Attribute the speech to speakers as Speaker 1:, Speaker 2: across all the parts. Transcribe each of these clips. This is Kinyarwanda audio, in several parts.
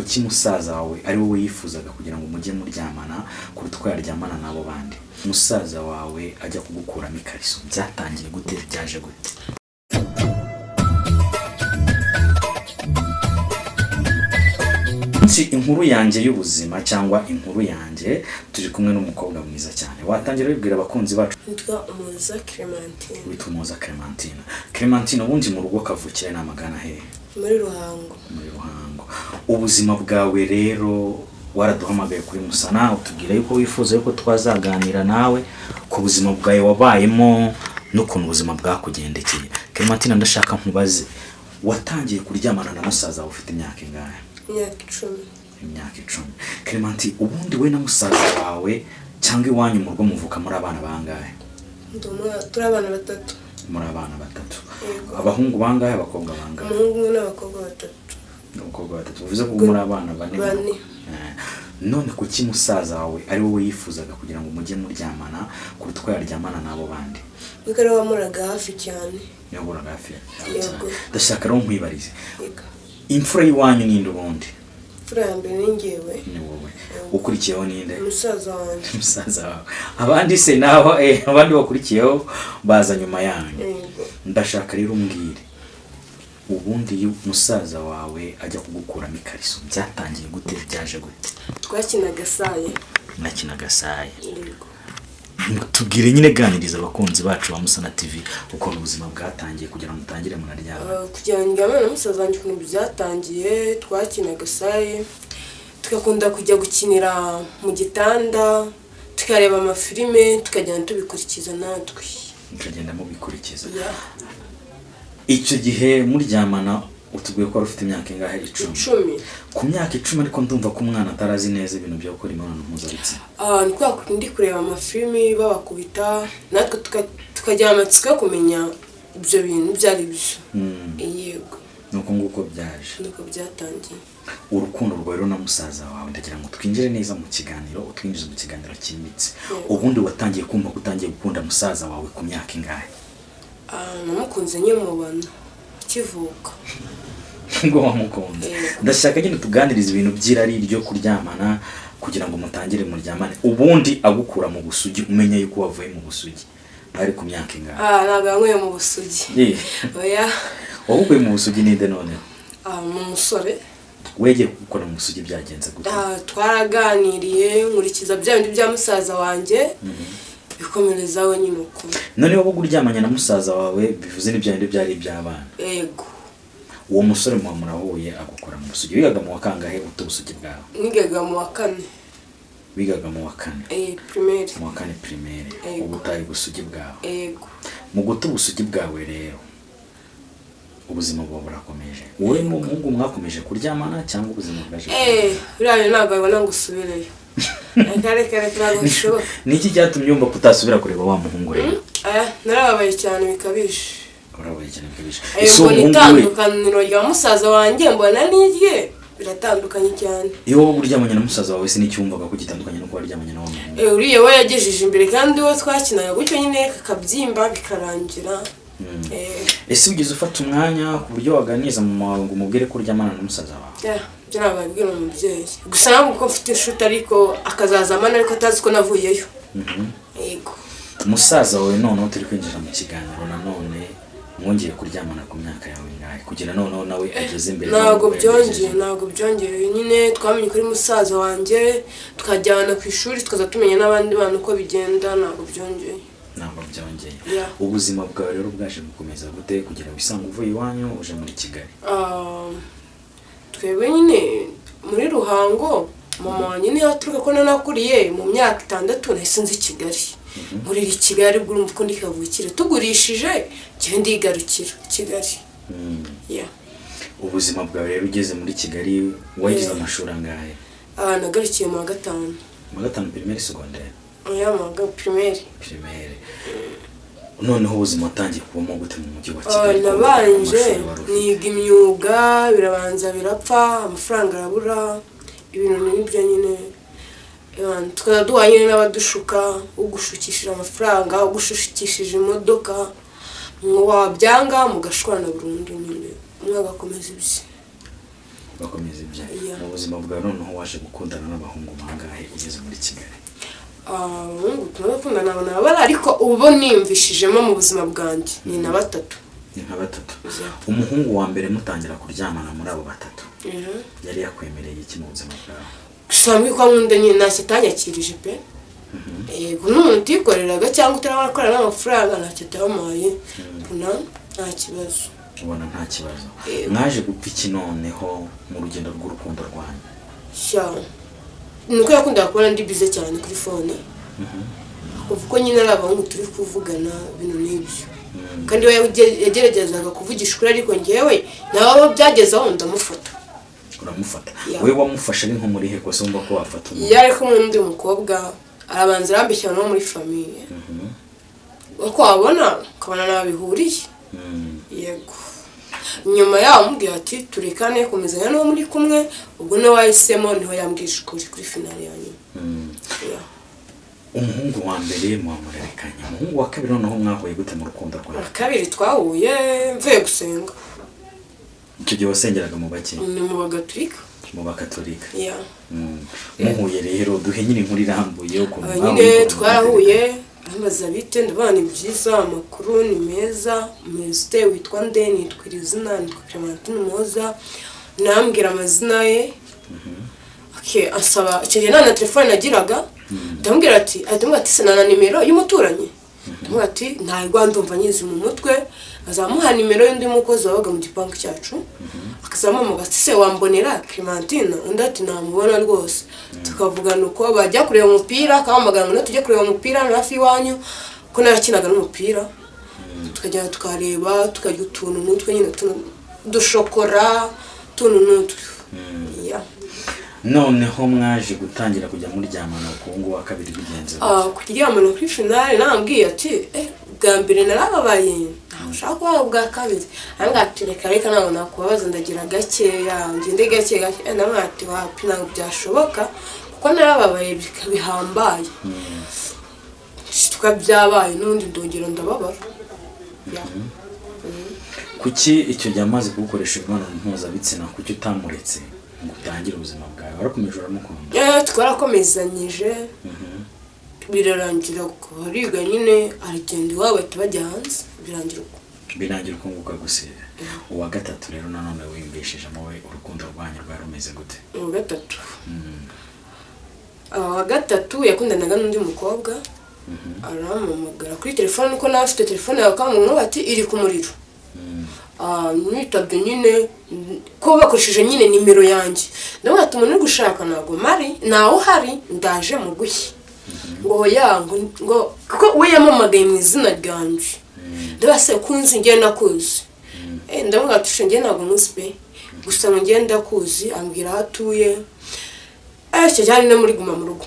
Speaker 1: Kuki musaza wawe ari wowe yifuzaga kugira ngo mujye muryamana kuruta uko yaryamana n'abo bandi? Musaza wawe ajya kugukuramo ikariso byatangiye gute, byaje gute? Inkuru yanjye y'ubuzima cyangwa inkuru yanjye, turi kumwe n'umukobwa mwiza cyane. Watangira wibwira abakunzi bacu?
Speaker 2: Nitwa Umuhoza Clementine.
Speaker 1: Witwa Umuhoza Clementine. Clementine, ubundi mu rugo kavukire ni amagana hehe?
Speaker 2: Muri Ruhango.
Speaker 1: Muri Ruhango. Ubuzima bwawe rero, waraduhamagaye kuri Musana utubwira yuko wifuza yuko twazaganira nawe ku buzima bwawe wabayemo n'ukuntu ubuzima bwakugendekeye. Clementine, ndashaka nkubaze, watangiye kuryamana na musaza wawe ufite imyaka ingahe?
Speaker 2: Imyaka 10.
Speaker 1: Imyaka 10. Clementine, ubundi we na musaza wawe cyangwa iwanyu mu rugo muvuka muri abana bangahe?
Speaker 2: Turi abana batatu.
Speaker 1: Muri abana batatu.
Speaker 2: Yego.
Speaker 1: Abahungu bangahe, abakobwa bangahe?
Speaker 2: Umuhungu umwe n'abakobwa batatu.
Speaker 1: Abakobwa batatu, bivuze ko muri abana bane.
Speaker 2: Bane.
Speaker 1: None kuki musaza wawe ari wowe yifuzaga kugira ngo mujye muryamana kuruta uko yaryamana n'abo bandi?
Speaker 2: Kuko ari we wahoraga hafi cyane.
Speaker 1: Yahoraga hafi
Speaker 2: Yego.
Speaker 1: cyane. Ndashaka rero nkwibarize.
Speaker 2: Yego.
Speaker 1: Imfura y'iwanyu ninde ubundi?
Speaker 2: Imfura ya mbere ni njyewe.
Speaker 1: Ni wowe. Ukurikiyeho ninde?
Speaker 2: Musaza wanjye.
Speaker 1: Musaza wawe. Abandi se nabo abandi bakurikiyeho baza nyuma yanyu.
Speaker 2: Yego.
Speaker 1: Ndashaka rero umbwire, ubundi musaza wawe ajya kugukuramo ikariso byatangiye gute, byaje gute?
Speaker 2: Twakinaga saye.
Speaker 1: Mwakinaga saye.
Speaker 2: Yego.
Speaker 1: Tubwire nyine, ganiriza abakunzi bacu ba Musana TV ukuntu ubuzima bwatangiye kugira ngo mutangire munaryama.
Speaker 2: Kugira ngo ndyamane na musaza wanjye ukuntu byatangiye, twakinaga saye, tugakunda kujya gukinira mu gitanda, tukareba amafilime, tukagenda tubikurikiza natwe.
Speaker 1: Mukagenda mubikurikiza. Icyo gihe muryamana utubwiye ko wari ufite imyaka ingahe? 10.
Speaker 2: 10.
Speaker 1: Ku myaka 10 ariko ndumva ko umwana atarazi neza ibintu byo gukora imibonano mpuzabitsina.
Speaker 2: Ni kwa kundi kureba amafilimi babakubita, natwe tukagira amatsiko yo kumenya ibyo bintu ibyo ari byo. Yego.
Speaker 1: Nuko nguko byaje.
Speaker 2: Nuko byatangiye.
Speaker 1: Urukundo rwawe rero na musaza wawe, ndagira ngo twinjire neza mu kiganiro, utwinjize mu kiganiro cyimbitse. Ubundi watangiye kumva ko utangiye gukunda musaza wawe ku myaka ingahe?
Speaker 2: Namukunze nkimubona akivuka.
Speaker 1: Ngo wamukunze. Ndashaka nyine tuganirize ibintu by'irari ryo kuryamana kugira ngo mutangire muryamane. Ubundi agukura mu busugi, umenye yuko wavuye mu busugi ari ku myaka ingahe?
Speaker 2: Ntabwo yankuye mu busugi. Oya.
Speaker 1: Wagukuye mu busugi ninde noneho?
Speaker 2: Ni umusore.
Speaker 1: Wegeye gukora mu busugi byagenze gute?
Speaker 2: Twaraganiriye, nkurikiza bya bindi bya musaza wanjye. Bikomereza we nyine uko.
Speaker 1: Noneho wowe uryamanye na musaza wawe bivuze n'ibya bindi byari iby'abana.
Speaker 2: Yego.
Speaker 1: Uwo musore muba murahuye agukora mu busugi. Wigaga mu wa kangahe uta ubusugi bwawe?
Speaker 2: Nigaga mu wa 4.
Speaker 1: Wigaga mu wa 4.
Speaker 2: Primaire.
Speaker 1: Mu wa 4 primaire. Ubu utaye ubusugi bwawe.
Speaker 2: Yego.
Speaker 1: Mu guta ubusugi bwawe rero ubuzima buba burakomeje. Wowe n'umuhungu mwakomeje kuryamana cyangwa ubuzima bwaje?
Speaker 2: Uriya ntabwo abona ngo usubireyo. Reka ntabwo bishoboka.
Speaker 1: Niki cyatumye yumva ko utasubira kureba wa muhungu rero?
Speaker 2: Narababaye cyane bikabije.
Speaker 1: Urababaye cyane bikabije.
Speaker 2: Ese umuhungu we, itandukaniro rya musaza wanjye mbona n'irye biratandukanye cyane.
Speaker 1: Iyo wowe uryamanye na musaza wawe se n'icyumvaga ko gitandukanye no kuba waryamanye na wa muhungu?
Speaker 2: Uriya we yagejeje imbere kandi we twakinaga gutyo nyine kakabyimba bikarangira.
Speaker 1: Ese ugeze ufata umwanya ku buryo waganiza mama wawe ngo umubwire ko uryamana na musaza wawe?
Speaker 2: Byo ntabwo nabibwira umubyeyi. Gusa ntabwo kuko mfite inshuti ariko akazaza amana ariko atazi ko navuyeyo. Yego.
Speaker 1: Musaza wawe noneho turi kwinjira mu kiganiro nanone, mwongeye kuryamana ku myaka yawe ingahe kugira noneho nawe ageze imbere?
Speaker 2: Ntabwo byongeye nyine twamenye kuri musaza wanjye, tukajyana ku ishuri tukaza tumenya n'abandi bana uko bigenda, ntabwo byongeye.
Speaker 1: Ntabwo byongeye. Ubuzima bwawe rero bwaje gukomeza gute kugira wisange uvuye iwanyu uje muri Kigali?
Speaker 2: Twebwe nyine muri Ruhango mama wanjye niho aturuka ko nanakuriye mu myaka 6 nahise nza i Kigali. Muri Kigali ubwo urumva ko ndi kavukire, tugurishije njye ndigarukira Kigali.
Speaker 1: Ubuzima bwawe rero ugeze muri Kigali wagize amashuri angahe?
Speaker 2: Nagarukiye mu wa 5.
Speaker 1: Mu wa 5 primaire secondaire?
Speaker 2: Oya, mu wa primaire.
Speaker 1: Primaire. Noneho ubuzima watangiye kubamo gute mu mujyi wa Kigali?
Speaker 2: Nabanje niga imyuga, birabanza birapfa, amafaranga arabura, ibintu n'ibyo nyine. Tukaza duhura nyine n'abadushuka, ugushukishije amafaranga, ugushukishije imodoka, wabyanga mugashwana burundu nyine, umwe agakomeza ibye.
Speaker 1: Bakomeza ibyo.
Speaker 2: Yeah.
Speaker 1: Mu buzima bwawe noneho waje gukundana n'abahungu bangahe ugeze muri Kigali?
Speaker 2: Abahungu turakundana nabara, ariko ubu niyumvishijemo mu buzima bwanjye ni na batatu.
Speaker 1: Ni nka batatu. Umuhungu wa mbere mutangira kuryamana muri abo batatu yari yakwemereye iki mu buzima bwawe?
Speaker 2: Gusa mbwi ko nkunda nyine, ntacyo atanyakirije pe. Yego, n'umuntu utikoreraga cyangwa utarakorera n'amafaranga, ntacyo atamuhaye, mbona nta kibazo.
Speaker 1: Ubona nta kibazo.
Speaker 2: Yego.
Speaker 1: Mwaje gupfa iki noneho mu rugendo rw'urukundo rwanyu?
Speaker 2: Sha, nuko yakundaga kubona ndi bize cyane kuri phone, akumva ko nyine ari abahungu turi kuvugana, ibintu n'ibyo. Kandi we yageragezaga kuvugisha ukuri, ariko njyewe nawe byagezeho ndamufata.
Speaker 1: Uramufata?
Speaker 2: Yeah.
Speaker 1: Wowe wamufashe ari nko muri he kose wumva ko wafata umuntu?
Speaker 2: Iyo ari kumwe n'undi mukobwa, arabanza arambeshyira no muri famille, uko wabona ukabona ntaho bihuriye. Yego, nyuma yaho amubwira ati turekane, komezanya n'uwo muri kumwe. Ubwo niwe wahisemo, niho yambwije ukuri kuri finale ya nyuma. Yeah.
Speaker 1: Umuhungu wa mbere muramurerекanye, umuhungu wa kabiri noneho mwahuye gute mu rukundo rwawe?
Speaker 2: Wa kabiri twahuye mvuye gusenga.
Speaker 1: Icyo gihe wasengeraga mu baki?
Speaker 2: Ni mu Bagatulika.
Speaker 1: Mu Bakatolika.
Speaker 2: Yeah.
Speaker 1: Muhuye rero, duhe nyine inkuru irambuye ukuntu
Speaker 2: Aba
Speaker 1: mwahuye,
Speaker 2: nyine
Speaker 1: ukuntu
Speaker 2: twarahuye, arambaza bite, ndabona ni byiza, amakuru ni meza, umeze ute, witwa nde? Nitwa iri zina, nitwa Clementine Muhoza. Nambwira amazina ye. Okay, asaba, icyo gihe nta na telefone nagiraga. Ndamubwira ati, ahita amubwira ati se nta na nimero y'umuturanyi? Ndamubwira ati ntabwo, ndumva nyizi mu mutwe. Azamuha nimero y'undi mukozi wabaga mu gipangu cyacu, akazamuhamagara ati se wambonera Clementine? Undi ati namubona rwose. Tukavugana uko bajya kureba umupira, akahamagara ngo tujye kureba umupira hano hafi y'iwanyu, ko narakinaga n'umupira, tukajya tukareba, tukarya utuntu n'utwo nyine, utuntu dushokora, utuntu n'utwo. Yeah.
Speaker 1: Noneho mwaje gutangira kujya muryamana ku ngubu wa kabiri bigenze gute?
Speaker 2: Ah, kuryamana kuri finale, nambwiye ati bwa mbere narababaye, ntabwo ushaka kubaho bwa kabiri. Arambwira ati reka reka, ntabwo nakubabaza, ndagira gakeya, ngende gake gake. Ndamubwira ati wapi, ntabwo byashoboka kuko narababaye bihambaye, tuka byabaye n'ubundi ndongera ndababara. Yeah.
Speaker 1: Kuki icyo gihe amaze kugukoresha imibonano mpuzabitsina, kuki utamuretse ngo utangire ubuzima bwawe? Warakomeje uramukunda?
Speaker 2: Twarakomezanyije, birarangira bariga nyine, aragenda iwabo, bahita bajya hanze, birangira uko.
Speaker 1: Birangira uko nguko agusize. Uwa gatatu rero nanone wiyumvishijemo we, urukundo rwanyu rwari rumeze gute?
Speaker 2: Uwa gatatu, uwa gatatu yakundanaga n'undi mukobwa, arampamagara kuri telefone, uko nawe afite telefone yawe, akamubwira ati iri ku muriro. Nitabye nyine ko bakoresheje nyine nimero yanjye. Ndavuga ati umuntu uri gushaka ntabwo mari, ntawe uhari, ndaje muguhe. Ngo oya, ngo kuko we yampamagaye mu izina ryanjye. Ndavuga se kunzi njye nakuzi? Ndavuga ati njye ntabwo nkuzi pe, gusa ngo njye ndakuzi. Ambwira aho atuye. Icyo cyari no muri guma mu rugo,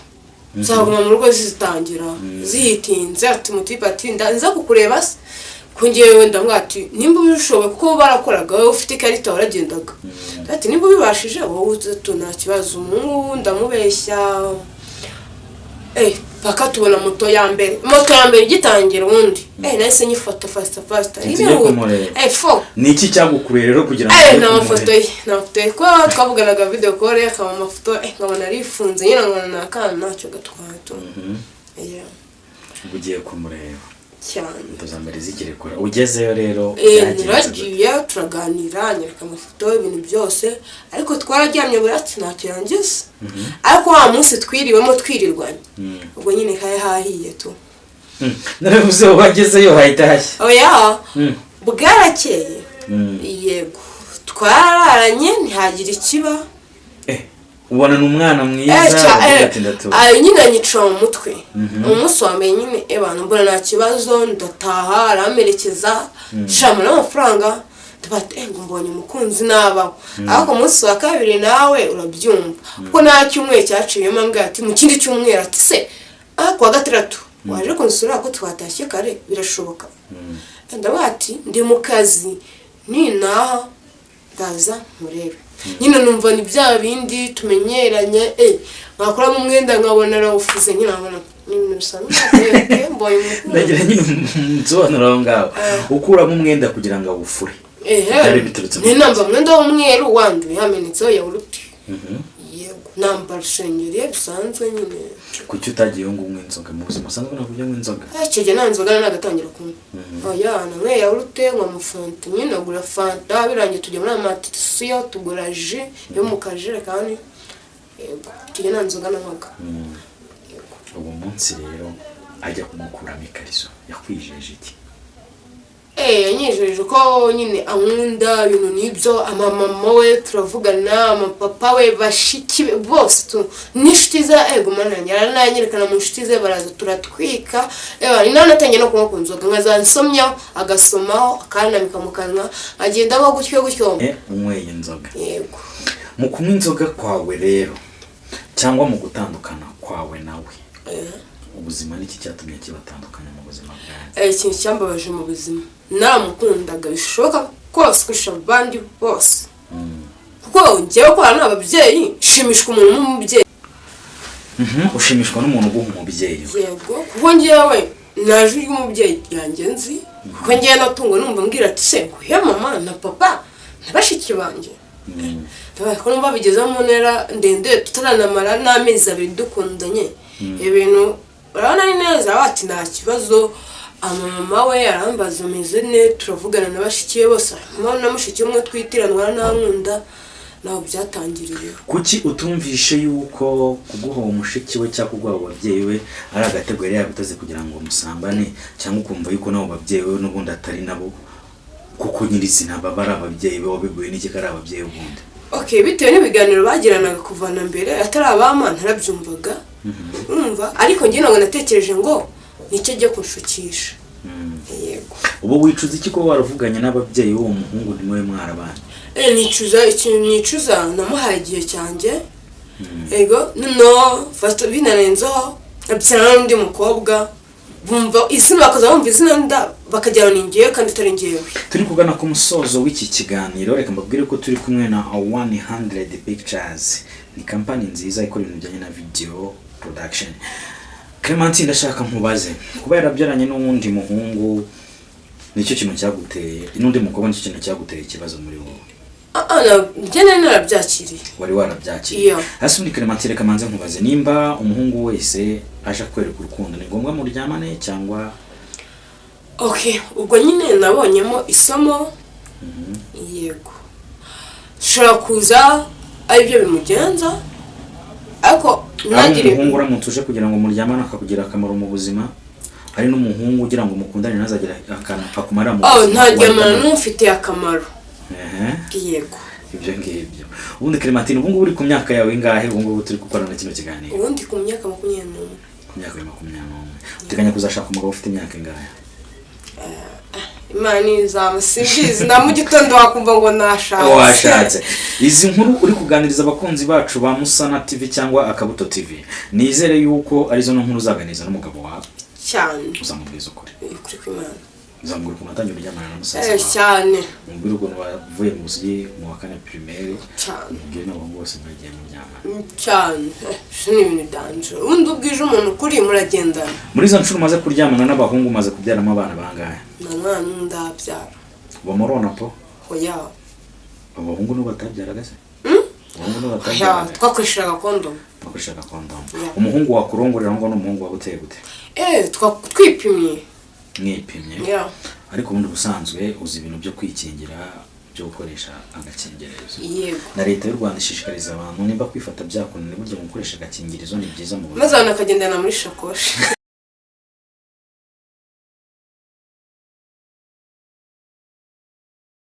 Speaker 2: nzaguma mu rugo zitangira zihitinze. Ati mutipe ati nza kukureba se ko ngewe? Ndavuga ati nimba ubishoboye, kuko barakoraga, wowe ufite ikarita waragendaga. Ati nimba ubibashije wowe uze tu, nta kibazo. Umuhungu ndamubeshya, paka tubona moto ya mbere, moto ya mbere igitangira ubundi, nahise nyifata fasita fasita.
Speaker 1: Ati tujye kumureba.
Speaker 2: Fo.
Speaker 1: Ni iki cyagukuruye rero kugira ngo ujye
Speaker 2: ni amafoto
Speaker 1: kumureba?
Speaker 2: ye, ni amafoto ye, ko twavuganaga video call, akaba amafoto, nkabona arifunze nyine, nkabona ni akana ntacyo gatwaye tu. Yeah.
Speaker 1: Ubwo ugiye kumureba
Speaker 2: Cyane.
Speaker 1: Moto za mbere zikirekura, ugezeyo rero byagenze gute?
Speaker 2: Naragiye, turaganira, anyereka amafoto, ibintu byose, ariko twararyamye burati ntacyo yangiza. Ariko wa munsi twiriwemo, twirirwanye, ubwo nyine kari hahiye tu.
Speaker 1: Naravuze wagezeyo hahita hashya.
Speaker 2: Oya, bwarakeye. Yego, twararanye ntihagira ikiba.
Speaker 1: Ubona ni umwana mwiza, uravuga ati ndatuye.
Speaker 2: Ayo nyine anyica mu mutwe. Umunsi wa mbere nyine abantu mbona nta kibazo, ndataha, aramperekeza, shama n'amafaranga, ndavuga ati ngo mbonye umukunzi nabaho. Ariko umunsi wa kabiri nawe urabyumva kuko nta cyumweru cyaciyemo, ambwira ati mu kindi cyumweru, ati se kuwa gatandatu waje kunsura ko twatashye kare, birashoboka? Ndavuga ati ndi mu kazi, ninaha ndaza nkurebe. Nyine numva ni bya bindi tumenyeranye, nkakuramo umwenda nkabona arawufuze, nyine nkabona ni ibintu bisanzwe, mbonye umukunzi.
Speaker 1: Ndagira nyine nsobanura aho ngaho, ukuramo umwenda kugira ngo awufure?
Speaker 2: Ehe.
Speaker 1: Byari biturutse
Speaker 2: Ni namba umwenda w'umweru wanduye, hamenetseho yawurute. Yego, nambara isengeri bisanzwe nyine.
Speaker 1: Kuki utagiye ngo unywe inzoga? Mu buzima busanzwe ntabwo ujya unywa inzoga.
Speaker 2: Icyo gihe nta nzoga nagatangira kunywa. Oya, nanyweye yawurute, nywa amafanta nyine, agura fanta, birangiye tujya muri amatisiyo tugura jus yo mu kajerekani. Yego, icyo gihe nta nzoga nanywaga. Yego.
Speaker 1: Uwo munsi rero ajya kugukuramo ikariso, yakwijeje iki?
Speaker 2: Yanyijeje ko nyine ankunda, ibintu n'ibyo. Amamama we turavugana, amapapa we, bashiki be bose tu n'inshuti ze. Ego mana yanjye, arananyerekana mu nshuti ze, baraza turatwika. Ewa, ni nawe natangiye no kunywa ku nzoga, nkaza nsomyaho, agasomaho, akanambika mu kanwa, agenda abaho gutyo gutyo.
Speaker 1: Unyweye inzoga?
Speaker 2: Yego.
Speaker 1: Mu kunywa inzoga kwawe rero, cyangwa mu gutandukana kwawe nawe, ubuzima niki cyatumye kibatandukanya mu buzima bwawe?
Speaker 2: Ikintu cyambabaje mu buzima, naramukundaga bishoboka kose kurusha abandi bose, kuko njyewe kubana n'ababyeyi nshimishwa umuntu n'umubyeyi.
Speaker 1: Ushimishwa n'umuntu uguha umubyeyi we?
Speaker 2: Yego, kuko njyewe naje ry'umubyeyi yanjye nzi, kuko njyewe natungo numva mbwira ati se nguhe mama na papa na bashiki banjye. Ndabaye ko numva bigeze mu ntera ndende, tutaranamara n'amezi 2 dukundanye. Ibintu urabona ari neza, bati nta kibazo. Amamama we arambaza ameze ne, turavugana na bashiki be bose, mama na mushiki umwe twitiranwa nankunda, naho byatangiriye.
Speaker 1: Kuki utumvishe yuko kuguha uwo mushiki we cyangwa kuguha abo babyeyi we ari agatego yari yabitaze kugira ngo musambane, cyangwa ukumva yuko nabo babyeyi we n'ubundi atari nabo, kuko nyirizina baba ari ababyeyi be, wabiguye n'iki ko ari ababyeyi ubundi?
Speaker 2: Okay, bitewe n'ibiganiro bagiranaga kuva na mbere atari abama ntarabyumvaga, urumva, ariko njye ntabwo natekereje ngo nicyo ajya kunshukisha. Yego.
Speaker 1: Ubu wicuza iki ko waravuganye n'ababyeyi b'uwo muhungu ntimube mwarabanye?
Speaker 2: Nicuza ikintu, nicuza namuhaye igihe cyanjye. Yego, no first binarenzeho abyarana n'undi mukobwa, bumva izina, bakaza bumva izina nda bakagira ni ngewe kandi atari ngewe.
Speaker 1: Turi kugana ku musozo w'iki kiganiro, reka mbabwire ko turi kumwe na 100 Pictures, ni kampani nziza ikora ibintu bijyanye na video production. Clementine, ndashaka nkubaze, kuba yarabyaranye n'uwundi muhungu nicyo kintu cyaguteye, n'undi mukobwa nicyo kintu cyaguteye ikibazo muri wowe?
Speaker 2: Njye nari narabyakiriye.
Speaker 1: Wari warabyakiriye?
Speaker 2: Iyo.
Speaker 1: Hasi undi Clementine, reka manze nkubaze, nimba umuhungu wese aje kwereka urukundo, ni ngombwa muryamane cyangwa?
Speaker 2: Okay, ubwo nyine nabonyemo isomo. Yego, ushobora kuza aribyo bimugenza, ariko
Speaker 1: Ari
Speaker 2: ntagire
Speaker 1: umuhungu uramutse uje kugira ngo muryamane akakugira akamaro mu buzima, ari n'umuhungu ugira ngo mukundane ntazagira akantu akumara mu
Speaker 2: Oh,
Speaker 1: buzima,
Speaker 2: ntaryamana
Speaker 1: wahitamo-
Speaker 2: n'umufitiye akamaro.
Speaker 1: Ehe.
Speaker 2: Yego.
Speaker 1: Ibyo ngibyo. Ubundi Clementine, ubu ngubu uri ku myaka yawe ingahe ubu ngubu turi gukorana kino kiganiro?
Speaker 2: Ubundi ku myaka 21.
Speaker 1: Ku myaka ya 21. Uteganya kuzashaka umugabo ufite imyaka ingahe?
Speaker 2: Imana izamusimbizi, na mu gitondo wakumva ngo nashatse.
Speaker 1: Washatse. Izi nkuru uri kuganiriza abakunzi bacu ba Musana TV cyangwa Akabuto TV, nizere yuko arizo no nkuru uzaganiriza n'umugabo wawe.
Speaker 2: Cyane.
Speaker 1: Uzamubwiza ukuri?
Speaker 2: Ukuri kw'Imana.
Speaker 1: Uzamubwira ukuntu watangiye kuryamana na musaza wawe?
Speaker 2: Cyane.
Speaker 1: Umubwire ukuntu wavuye mu busugi mu wa 4 primaire?
Speaker 2: Cyane.
Speaker 1: Umubwire n'abahungu bose mwagiye muryamana?
Speaker 2: Cyane. Ibyo ni ibintu danje, ubundi ubwije umuntu ukuri muragendana.
Speaker 1: Muri izo nshuro umaze kuryamana n'abahungu, umaze kubyaramo abana bangahe?
Speaker 2: Nta mwana n'umwe ndabyara.
Speaker 1: Uba murona po?
Speaker 2: Oya.
Speaker 1: Abahungu nibo batabyaraga se? Abahungu nibo
Speaker 2: Oya,
Speaker 1: batabyaraga?
Speaker 2: twakoreshaga kondomu.
Speaker 1: Bakoreshaga kondomu.
Speaker 2: Yeah.
Speaker 1: Umuhungu wakurongorera ngo ni umuhungu waba uteye gute?
Speaker 2: Twipimye.
Speaker 1: Mwipimye?
Speaker 2: Yeah.
Speaker 1: Ariko ubundi ubusanzwe uzi ibintu byo kwikingira, byo gukoresha agakingirizo?
Speaker 2: Yego.
Speaker 1: Na leta y'u Rwanda ishishikariza abantu, nimba kwifata byakunaniye, burya mu gukoresha agakingirizo ni byiza mu buzima.
Speaker 2: Maze abantu bakagendana muri shakoshi.